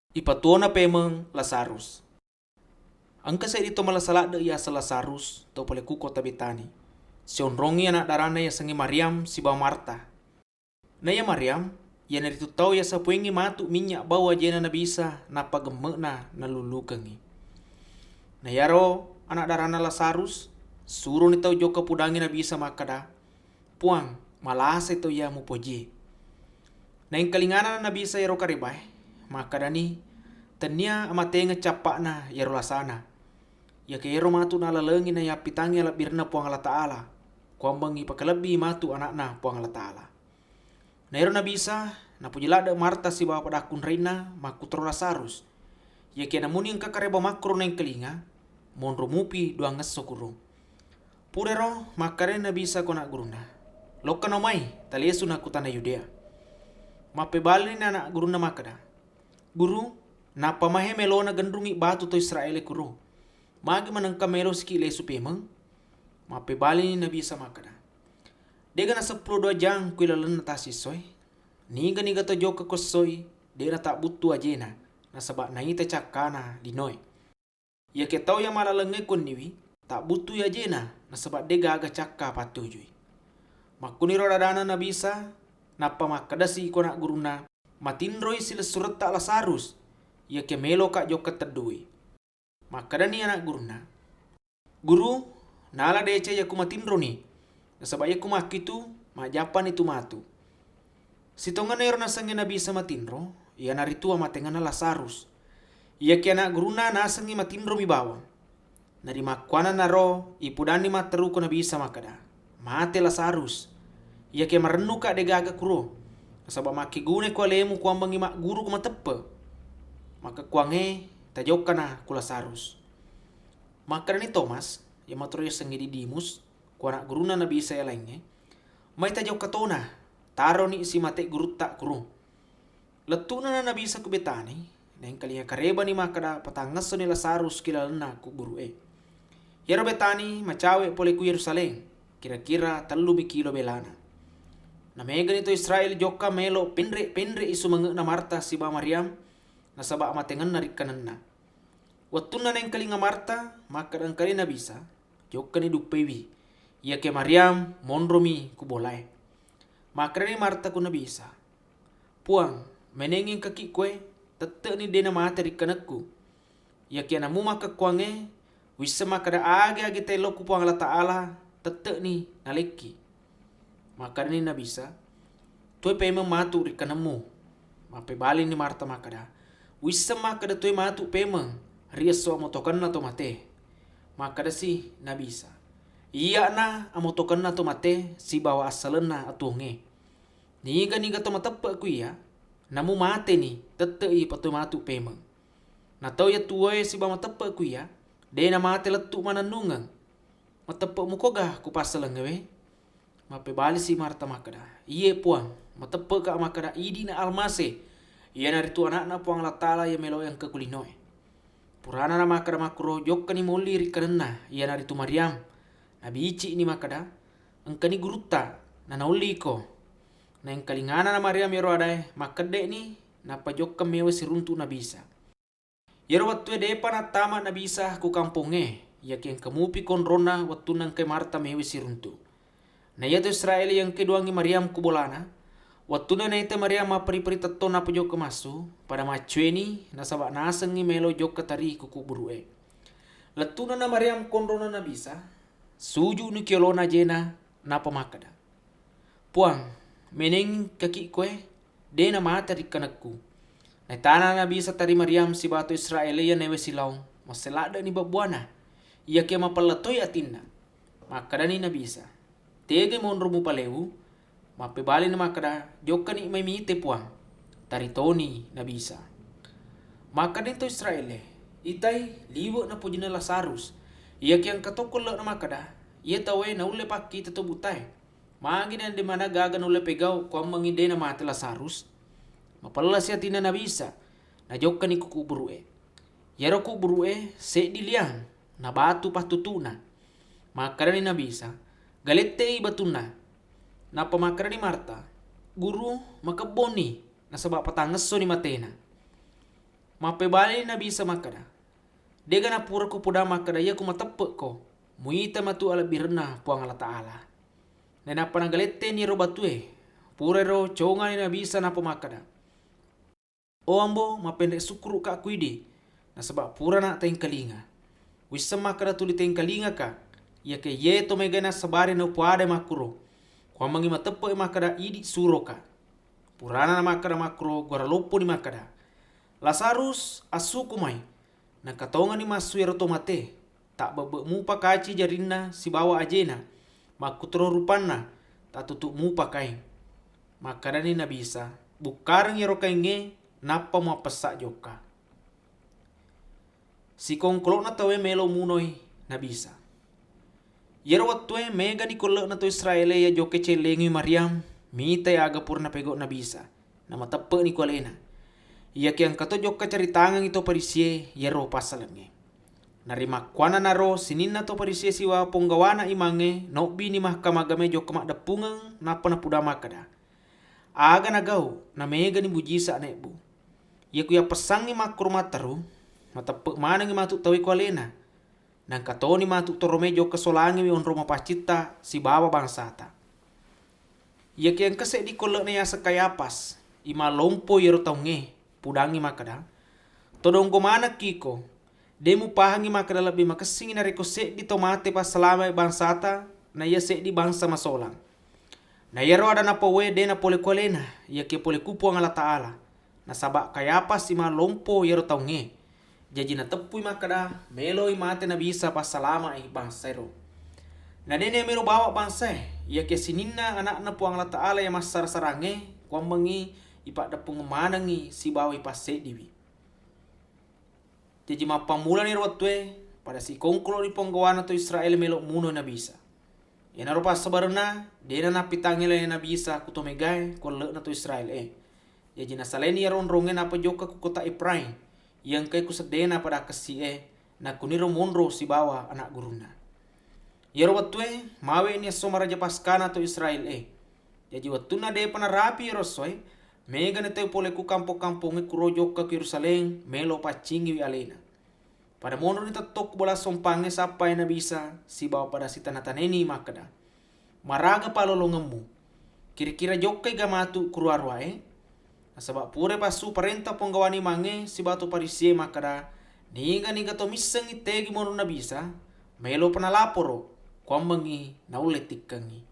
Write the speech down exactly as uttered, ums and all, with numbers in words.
Ipatuona pemeng Lazarus. Engka seddi to malasa ladde yaseng Lazarus, to pole ku kota Betani. Sionrongi ana' darana yasengnge Maryam sibawa Marta. Na iya Maryam, iyanaritu tau yasapuengngi matu minnya bau ajena Nabi Isa nappa gemme'na nallullukengngi. Na iyaro ana' darana Lazarus, suroni tau jokka pudangngi Nabi Isa makkeda, "Puang, malasai to iya mupojie." Naengkalingana Nabi Isa iyaro karebae, makkedani, "Tennia amatengeng cappa'na iyaro lasana. Iyakiya iyaro matu nalalengngi nayappitangngi alebbirenna Puang Allataala, kuammengngi pakalebbi matu ana'na Puang Allataala." Na iyaro Nabi Isa napoji ladde Marta sibawa pada akkunrainna makkutoro Lazarus. Iyakiya namuni engka kareba makkuro naengkalinga, monro mupi duangngesso kuro. Purero makkedani Nabi Isa ko ana' gurunna, "Lokkano mai, talesu na ku tana Yudea." Mappebalini ana' gurunna makkeda, "Guru, nappa mahe melona genrungngi batu to Israele kuro. Magi manengka melosiki lesu pemeng?" Mappebalini Nabi Isa makkeda, "Dega naseppulo dua jang ku ilalenna tasisso e? Niga-niga to jokka ku esso e, de natabbuttu ajena, nasaba naita cakkana lino e. Iyakiya tau iya malalengnge ku wenni wi, tabbuttui ajena, nasaba de gaga cakka pattujui." Makkuniro dadana Nabi Isa, nappa makkedasi ko ana' gurunna, "Matinroi silessuretta Lazarus, iyakiya meloka jokka teddue." Makkedani ana' gurunna, "Guru, nala deceng yakku matinroni, nasaba yakku makkitu, majjappani tu matu." Sitongenna ero nasengnge Nabi Isa matinro, iyanaritu amatengenna Lazarus. Iyakiya ana' gurunna nasengngi matinromi bawang. Narimakkuananaro ipudanni matteru ko Nabi Isa makkeda, "Mate Lazarus. Iyakiya marennuka de gaga kuro, nasaba makkegunai ku alemu kuammengngi magguru ku mateppe." Makkekkuangnge tajokkana ku Lazarus. Makkedani Tomas, iya matoro yasengnge Didimus, ku ana' gurunna Nabi Isa iya laingnge, "Mai tajokka tona, taroni simate gurutta kuro." Lettu'na Nabi Isa ku Betani, naengkalinga karebani makkeda patangngessoni Lazarus ki lalenna kubburu'e. Iyaro Betani macawe pole ku Yerusalem, kira-kira tellumi kilo belana. Namegani to Israel jokka melo penre-penre i sumange'na Marta sibawa Maryam, nasaba amatengenna rikkanenna. Wettunna naengkalinga Marta makkeda engkani Nabi Isa, jokkani duppaiwi. Iyakiya Maryam monromi ku bolae. Makkedani Marta ku Nabi Isa, "Puang, menengi engkaki koe, tette'ni de namate rikkanekku. Iyakiya namu makkekkuangnge, wisseng makkeda agi-agi taello ku Puang Allataala, tette'ni nalekki." Makkedani Nabi Isa, "Toe pemeng matu rikkanemmu." Mappebalini Marta makkeda, "Wisseng makkeda toe matu pemeng ri esso amotokenna to mate." Makkedasi Nabi Isa, "Iya'na amotokenna to mate sibawa assalenna atuwongnge. Niga-niga to mateppe' ku iya, namu mateni, tette'i pa-, toe matu pemeng. Na tau iya tuwoe sibawa mateppe' ku iya, de namate lettu manennungeng. Mateppe' mukoga ku passalengngewe?" Mappebalisi Marta makkeda, "Iye, Puang, mateppe'ka makkeda idi'na Almase, iyanaritu Ana'na Puang Allataala iya meloe engka ku linoe." Purana namakkeda makkuro, jokkani molli rikkanenna, iyanaritu Maryam. Nabici'ni makkeda, "Engkani gurutta, nanaolli iko." Naengkalingana na Maryam iyaro adae, makkedde'ni, nappa jokkang mewa siruntu' Nabi Isa. Iyaro wettue depa nattama Nabi Isa ku kampongnge, iyakiya engka mupi konronna wettunna engkai Marta mewe siruntu'. Na iya to Israel iya engkai duangngi Maryam ku bolana, wettunna naita Maryam mapperi-peri tettong nappa jokka massu, pada maccueni nasaba nasengngi melo jokka tari ku kuburu'e. Lettu'na na Maryam konronna Nabi Isa, suju'ni ki yolona ajena, nappa makkeda, "Puang, menengi kaki koe, de namate rikkanekku." Naitana Nabi Isa tari Maryam sibawa to Israel iya naewe silaong, masse ladde'ni babbuana, iyakiya mapella toi atinna. Makkedani Nabi Isa, "Tegai monro mupalewu?" Mappebalini makkeda, "Jokkani mai mite, Puang." Tari toni Nabi Isa. Makkedani to Israel e, "Itai, liwe' napojinna Lazarus. Iyakiya engka tokko elle'na makkeda, iya tauwe naulle pakkita to butae. Magi na de maneng gaga naulle pegau kuammengngi de namate Lazarus?" Mapellasi atinna Nabi Isa, najokkani ku kuburu'e. Iyaro kuburu'e seddi liang, na batu pattutu'na. Makkedani Nabi Isa, "Galette'i batunna." Nappa makkedani Marta, "Guru, makebboni, nasaba patangngessoni matena." Mappébalini Nabi Isa makkeda, "Dé'ga napura kupudang makkeda iya ku mateppe'ko, muita matu alebbirenna Puang Allataala." Nainappa nagaletteni ero batué. Purairo congani Nabi Isa nappa makkeda, "O Ambo, mappenre' sukkuru'ka ku idi, nasaba purana' taéngkalinga. Wisseng makkeda tuli taéngkalingaka, iyakiya iyé to maégaé nassabari naupoadai makkuro, kuwammengngi mateppe'i makkeda idi suroka." Purana namakkeda makkuro, gora lopponi makkeda, "Lazarus, assuko mai!" Nakatongenni massu iyaro to maté, tabbebbe' mupa kaci jarinna sibawa ajéna, makkutoro rupanna, tatutu mupa kaing. Makkedani Nabi Isa, "Bukkareng iyaro kaingngé, nappa muappessa' jokka." Sikongkolo'na tauwé mélo munoi Nabi Isa. Iyaro wettué mégani kolle'na to Israél-é iya jokka célléngiwi Maryam, mitai aga pura napégau Nabi Isa, namateppe'ni ku aléna. Iyakiya engkato jokka caritangengngi to Farisié iyaro passalengngé. Narimakkuannanaro sininna to Farisié sibawa ponggawana imangngé nobbini Mahkamah Agamaé jokka maddeppungeng nappa napudang makkeda, "Aga nagau' namégani mujisa' naébbu? Iyaku yappessangngi makkuro matteru, mateppe' manengngi matu tauwé ku aléna, naengka toni matu toromé jokka solangiwi onrong mapaccitta sibawa bangsata." Iyakiya engka séddi kolle'na yaseng Kayapas, imang lompo iyaro taungngé, pudangngi makkeda, "Todonggo manekki iko, dé' mupahangngi makkeda lebbi makessingngi narékko séddi to maté passalama'i bangsata, na iya séddi bangsa masolang." Na iyaro ada napauwé dé' napolé ku aléna, iyakiya polé ku Puang Allataala, nasaba Kayapas imang lompo iyaro taungngé. Jaji nateppui makkeda, méloi maté Nabi Isa passalama'i bangsaéro. Na dé'na méro bawa bangsaé, iyakiya sininna Ana'na Puang Allataala iya massara-sarangngé, kuwammengngi ipaddeppungeng manengngi sibawa ipasséddiwi. Jaji mappammulani ro wettué, pada sikongkolo'ni ponggawana to Israél mélo munoi Nabi Isa. Iyanaro passabarenna, dé'na nappitangngé laléna Nabi Isa ku to mégaé, ku elle'na to Israél-é. Jaji nasaléni iyaro onrongngé nappa jokka ku kota Efraim, iya engkaé ku seddéna pada kessi'é, nakkuniro monro sibawa ana' gurunna. Iyaro wettué, mawé'ni esso maraja Paskana to Israél-é. Jaji wettunna dé'pa narapi iyaro essoé, mégani tau polé ku kampong-kampongngé kuro jokka ku Yérusalém, mélo paccingiwi aléna. Pada monroni tettong ku bola sompangngé sappai Nabi Isa, sibawa pada sitana-tanaini makkeda, "Maraga palolongemmu? Kira-kira jokkai ga matu ku ruwa-ruwaé?" Nasaba purai passu parénta ponggawana imangngé sibawa to Farisié makkeda, "Niga-niga to missengngi tégi monro Nabi Isa, maélopa nalaporo, kuwammengngi naullé tikkengngi."